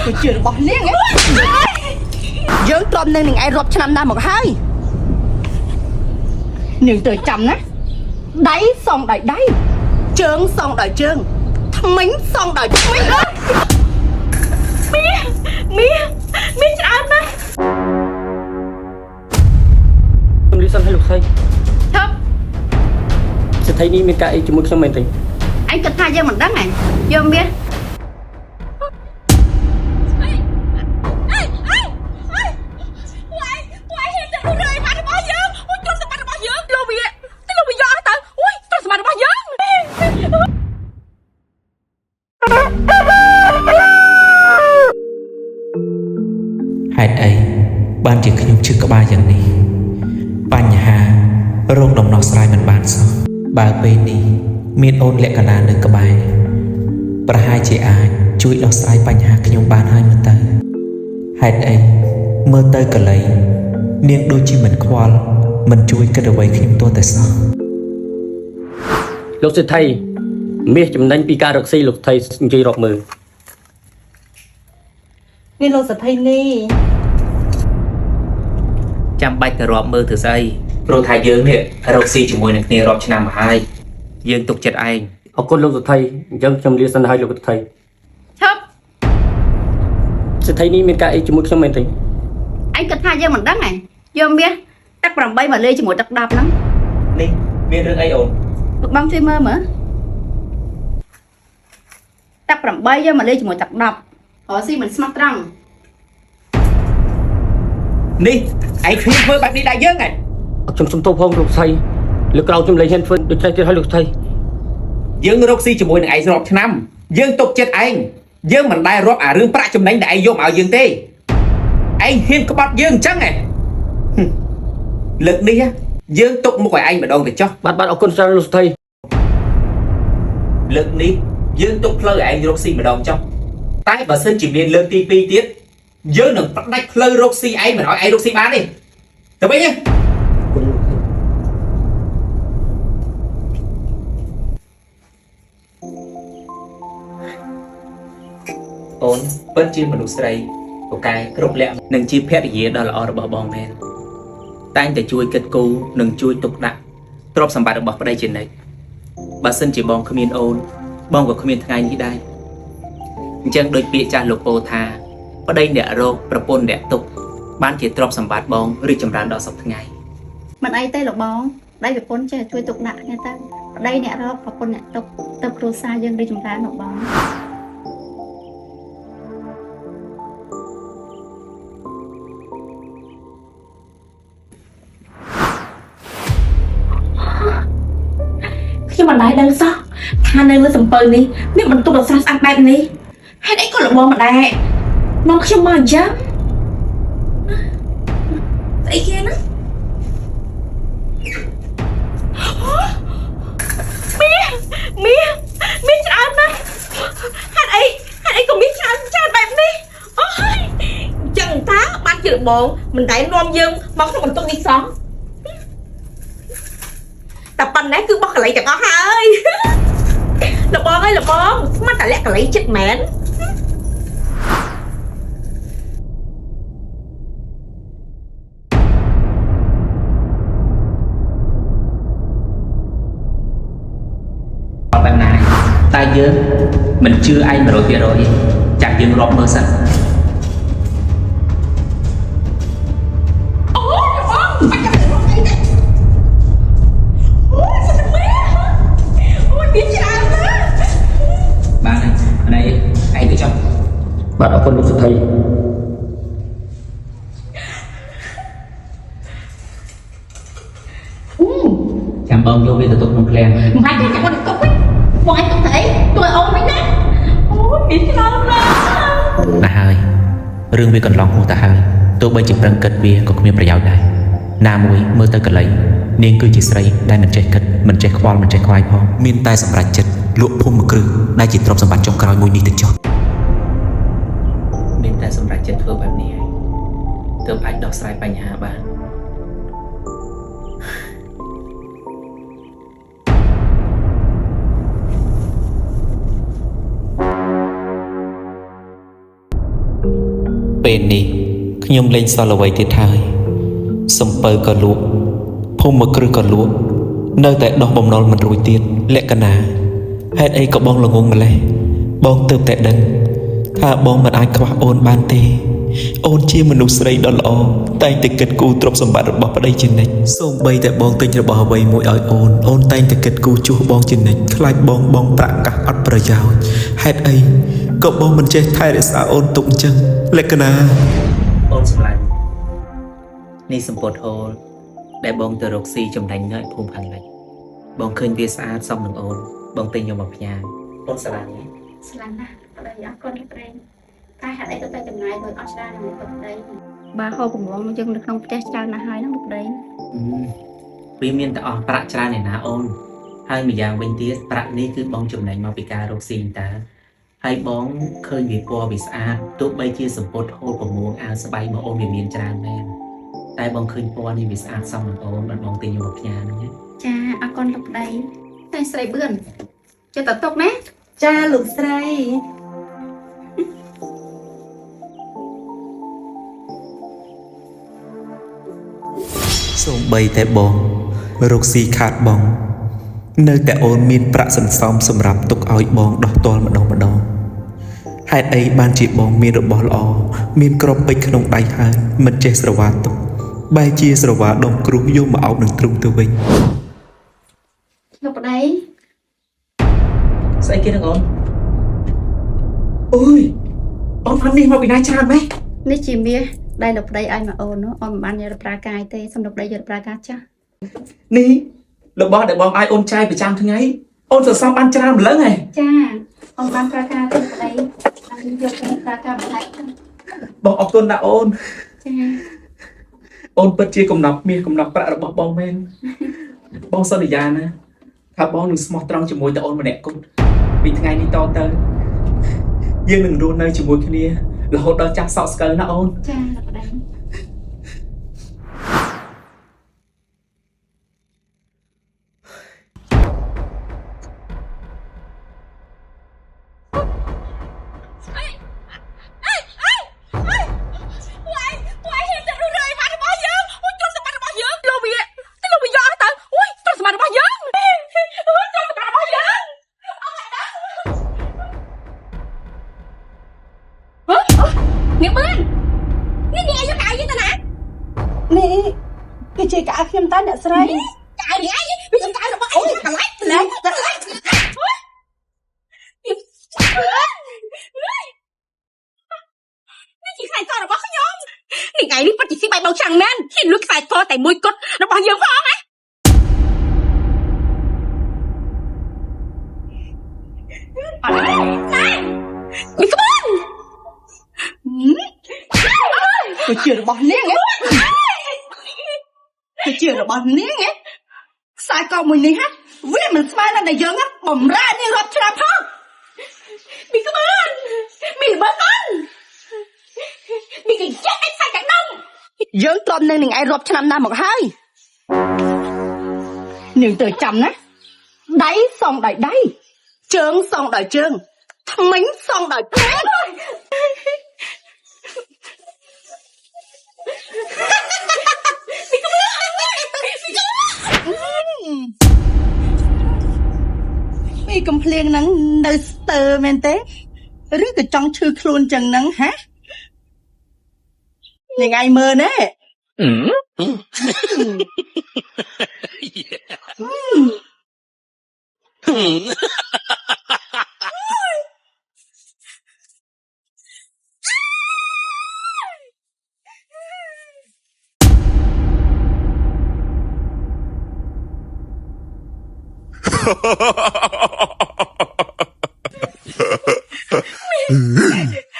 គឺជារបស់នាងឯងយើងទ្រាំនឹងនឹងឯងរាប់ឆ្នាំណាស់មកហើយនាងទៅចាំណាដៃសងដោយដៃជើងសងដោយជើងថ្មិញសងដោយថ្មិញ មាសមាសមាសច្រើនណាស់ ខ្ញុំលីសិនឲ្យលោកស្រី ឈប់ សេដ្ឋីនេះមានការអីជាមួយខ្ញុំមែនទេ ឯងគិតថាយើងមិនដឹងឯងយកមាស ពួកឯងពួកឯងហ៊ានទៅរើអីវ៉ាន់របស់យើងអូយទ្រព្យសម្បត្តិរបស់យើងលោកវាទៅលោកវាយកអស់ទៅអូយទ្រព្យសម្បត្តិរបស់យើង ហេតុអីបានជាខ្ញុំឈឺក្បាលយ៉ាងនេះបញ្ហារោគដំណោះស្រាយមិនបានសោះបើពេលនេះមានអូនលក្ខណានៅក្បែរប្រហែលជាអាចជួយដោះស្រាយបញ្ហាខ្ញុំបានហើយមើលទៅហេតុអីមើលទៅកលីនាងដូចជាមិនខ្វល់មិនជួយគិតអ្វីខ្ញុំទាល់តែសោះ លោកសេដ្ឋីមាសចំណេញពីការរកស៊ីលោកសេដ្ឋីនិយាយរាប់មើល នេះលោកសទ្ធិនេះ ចាំបាច់ទៅរាប់មើលធ្វើស្អីព្រោះថាយើងនេះរកស៊ីជាមួយនឹងគ្នារាប់ឆ្នាំមកហើយយើងទុកចិត្តឯង អរគុណលោកសេដ្ឋីអញ្ចឹងខ្ញុំលាសិនឲ្យលោកសេដ្ឋី ឈប់ សេដ្ឋីនេះមានការអីជាមួយខ្ញុំមែនទេ ឯងគិតថាយើងមិនដឹងឯងយកមាសទឹក8មកលេជាមួយទឹក10ហ្នឹង នេះមានរឿងអីអូន លោកបងជួយមើលមើលទឹក8យកមកលេជាមួយទឹក10រកស៊ីមិនស្មោះត្រង់ នេះឯងគ្មានធ្វើបែបនេះដែរយើងហ៎ ខ្ញុំសុំទោសផងលោកសេដ្ឋីលើកក្រោយខ្ញុំលែងហ៊ានធ្វើដូច្នេះទៀតហើយលោកសេដ្ឋី យើងរកស៊ីជាមួយនឹងឯងរាប់ឆ្នាំយើងទុកចិត្តឯងយើងមិនដែលរាប់អារឿងប្រាក់ចំណេញដែលឯងយកមកឲ្យយើងទេឯងហ៊ានក្បត់យើងអញ្ចឹងហ៎ហឹមលើកនេះយើងទុកមុខឲ្យឯងម្ដងទៅចុះ បាទបាទអរគុណច្រើនលោកសេដ្ឋី លើកនេះយើងទុកផ្លូវឲ្យឯងរកស៊ីម្ដងចុះតែបើសិនជាមានលើកទី2ទៀតយើងនឹងផ្ដាច់ផ្លូវរកស៊ីឯងមិនឲ្យឯងរកស៊ីបានទេទៅវិញណា គុណលោកសេដ្ឋី អូនពិតជាមនុស្សស្រីពូកែគ្រប់លក្ខនិងជាភរិយាដ៏ល្អរបស់បងមែនតែងតែជួយគិតគូរនិងជួយទុកដាក់ទ្រព្យសម្បត្តិរបស់ប្តីជានិច្ចបើសិនជាបងគ្មានអូនបងក៏គ្មានថ្ងៃនេះដែរអញ្ចឹងដូចពាក្យចាស់លោកពោលថាប្តីអ្នករកប្រពន្ធអ្នកទុកបានជាទ្រព្យសម្បត្តិបងរីកចម្រើនដល់សព្វថ្ងៃ មិនអីទេលោកបងដៃប្រពន្ធចេះជួយទុកដាក់គ្នាទៅប្តីអ្នករកប្រពន្ធអ្នកទុកទៅគ្រួសារយើងរីកចម្រើនលោកបង ខ្ញុំមិនដែលដឹងសោះថានៅលើសំពៅនេះមានបន្ទប់ដ៏ស្រស់ស្អាតបែបនេះហេតុអីក៏លោកបងមិនដែរនាំខ្ញុំមកអញ្ចឹងស្អីគេណាមាសមាសមាសច្រើនណាស់ហេតុអីហេតុអីក៏មាសច្រើនច្រើនបែបនេះអូយអញ្ចឹងតើបានជាលបងមិនដែលនាំយើងមកក្នុងបន្ទប់នេះសោះ តែប៉ុណ្ណេះគឺបោះកលៃទាំងអស់ហើយ លបងអើយលបងស្មានតែលាក់កលៃចិត្តមែន អត់បែបណាតែយើងមិនជឿឯង100%ទេចាំយើងរាប់មើលសិន អូលបងបាច់ចាំទៅរកអីទេអូយសិតមែនអូយមានច្រើនណាស់ បានហើយអនេះឯងទៅចុះ បាទអរគុណលោកសេដ្ឋី ចាំបងយកវាទៅទុកក្នុងឃ្លាំង មិនបាច់ទេចាំបងទៅទុកវិញបងឯងទុកទៅអីទុកឲ្យអូនវិញណាអូយមានច្រើនណាស់ ណាស់ហើយរឿងវាកន្លងហួសទៅហើយទោះបីជាប្រឹងគិតវាក៏គ្មានប្រយោជន៍ដែរណាមួយមើលទៅកលីនាងគឺជាស្រីដែលមិនចេះគិតមិនចេះខ្វល់មិនចេះខ្វាយផងមានតែសម្រេចចិត្តលក់ភូមិមួយគ្រឹះដែលជាទ្រព្យសម្បត្តិចុងក្រោយមួយនេះទៅចុះ មានតែសម្រេចចិត្តធ្វើបែបនេះហើយទើបអាចដោះស្រាយបញ្ហាបាន ពេលនេះខ្ញុំលែងសល់អ្វីទៀតហើយសំពៅក៏លក់ភូមិគ្រឹះក៏លក់នៅតែដោះបំណុលមិនរួចទៀតលក្ខណាហេតុអីក៏បងល្ងងម្លេះបងទើបតែដឹងថាបងមិនអាចខ្វះអូនបានទេអូនជាមនុស្សស្រីដ៏ល្អតែងតែគិតគូរទ្រព្យសម្បត្តិរបស់ប្តីជានិច្ចសូម្បីតែបងទិញរបស់អ្វីមួយឲ្យអូនអូនតែងតែគិតគូរជួសបងជានិច្ចខ្លាចបងបងប្រាក់កាសអត់ប្រយោជន៍ហេតុអីក៏បងមិនចេះថែរក្សាអូនទុកអញ្ចឹងលក្ខណា អូនសម្លាញ់នេះសម្ពុតហូលដែលបងទៅរកស៊ីចំណេញនៅឯភូមិខាងលិចបងឃើញវាស្អាតសមនឹងអូនបងទិញយកមកផ្ញើអូនស្រឡាញ់ទេ ស្រឡាញ់ណាស់ប្តីអរគុណប្តីតែហេតុអីក៏ទៅចំណាយលុយអស់ច្រើនណាស់លោកប្តីបើហូបកំងយើងនៅក្នុងផ្ទះច្រើនណាស់ហើយហ្នឹងលោកប្តី វាមានតែអស់ប្រាក់ច្រើនឯណាអូនហើយម្យ៉ាងវិញទៀតប្រាក់នេះគឺបងចំណេញមកពីការរកស៊ីតើហើយបងឃើញវាពណ៌វាស្អាតទោះបីជាសម្ពុតហូលប្រមួងអាវស្បៃមកអូនវាមានច្រើនមែនតែបងឃើញពណ៌នេះវាស្អាតសមនឹងអូនបានបងទិញយកមកផ្ញើហ្នឹងណា ចាអរគុណលោកប្តីតែស្រីបឿនចេះតែទុកណា ចាលោកស្រី សូម្បីតែបងរកស៊ីខាតបងនៅតែអូនមានប្រាក់សន្សំសម្រាប់ទុកឲ្យបងដោះទាល់ម្ដងម្ដងហេតុអីបានជាបងមានរបស់ល្អមានក្របពេជ្រក្នុងដៃហើយមិនចេះស្រវាទុកបែរជាស្រវាដុំគ្រោះយកមកអោបនឹងទ្រុងទៅវិញ លោកប្តី ស្អីគេហ្នឹងអូនអូយអូនបាននេះមកពីណាច្រើនម៉េះ នេះជាមាសដែលលោកប្តីឲ្យមកអូននោះអូនមិនបានយកទៅប្រើកាយទេសូមលោកប្តីយកទៅប្រើការចាស់ នេះរបស់ដែលបងឲ្យអូនចាយប្រចាំថ្ងៃអូនសន្សំបានច្រើនម្លឹងហ៎ ចាអូនបានប្រើការទេប្តីបានយកទៅប្រើការបន្ថែម បងអរគុណណាស់អូន ចា អូនពិតជាកំណប់មាសកំណប់ប្រាក់របស់បងមែនបងសន្យាណាថាបងនឹងស្មោះត្រង់ជាមួយតែអូនម្នាក់គត់ពីថ្ងៃនេះតទៅយើងនឹងរស់នៅជាមួយគ្នារហូតដល់ចាស់សក់ស្កិលណាអូន ចាលោកប្តី ពួកឯងហ៊ានទៅរើអីវ៉ាន់របស់យើងអូយទ្រព្យសម្បត្តិរបស់យើងលោកវាទៅលោកវាយកអស់ទៅអូយទ្រព្យសម្បត្តិរបស់យើងអូយទ្រព្យសម្បត្តិរបស់យើងអស់ហើយណាហ៎នាងបឿននេះនាងឯងយកកៅយើងទៅណា នេះគឺជាកៅអៅខ្ញុំតើអ្នកស្រី កៅនាងឯងវាជាកៅរបស់ឯងកន្លែងកន្លែងកន្លែងនេះជាខ្សែករបស់ខ្ញុំនេះឯងនេះពិតជាស៊ីបាយបោកចាំងមែនហ៊ានលួចខ្សែកតែមួយគត់របស់យើងផងណាអត់ណែមីក្បូន គឺជារបស់នាងហ៎គឺជារបស់នាងហ៎ខ្សែកមួយនេះហ៎វាមិនស្មើនឹងតែយើងបំរើនាងរាប់ឆ្នាំផង មីក្បូនមីល្បើកូនមីកញ្ចក់ឯខ្សែកាដុំ យើងទ្រាំនឹងនាងឯងរាប់ឆ្នាំណាស់មកហើយនាងទៅចាំណាដៃសងដោយដៃជើងសងដោយជើងថ្មិញសងដោយថ្មិញពីកំភ្លៀងហ្នឹងនៅស្ទើរមែនទេឬក៏ចង់ឈឺខ្លួនចឹងហ្នឹងហ៎នាងឯងមើលណែ មី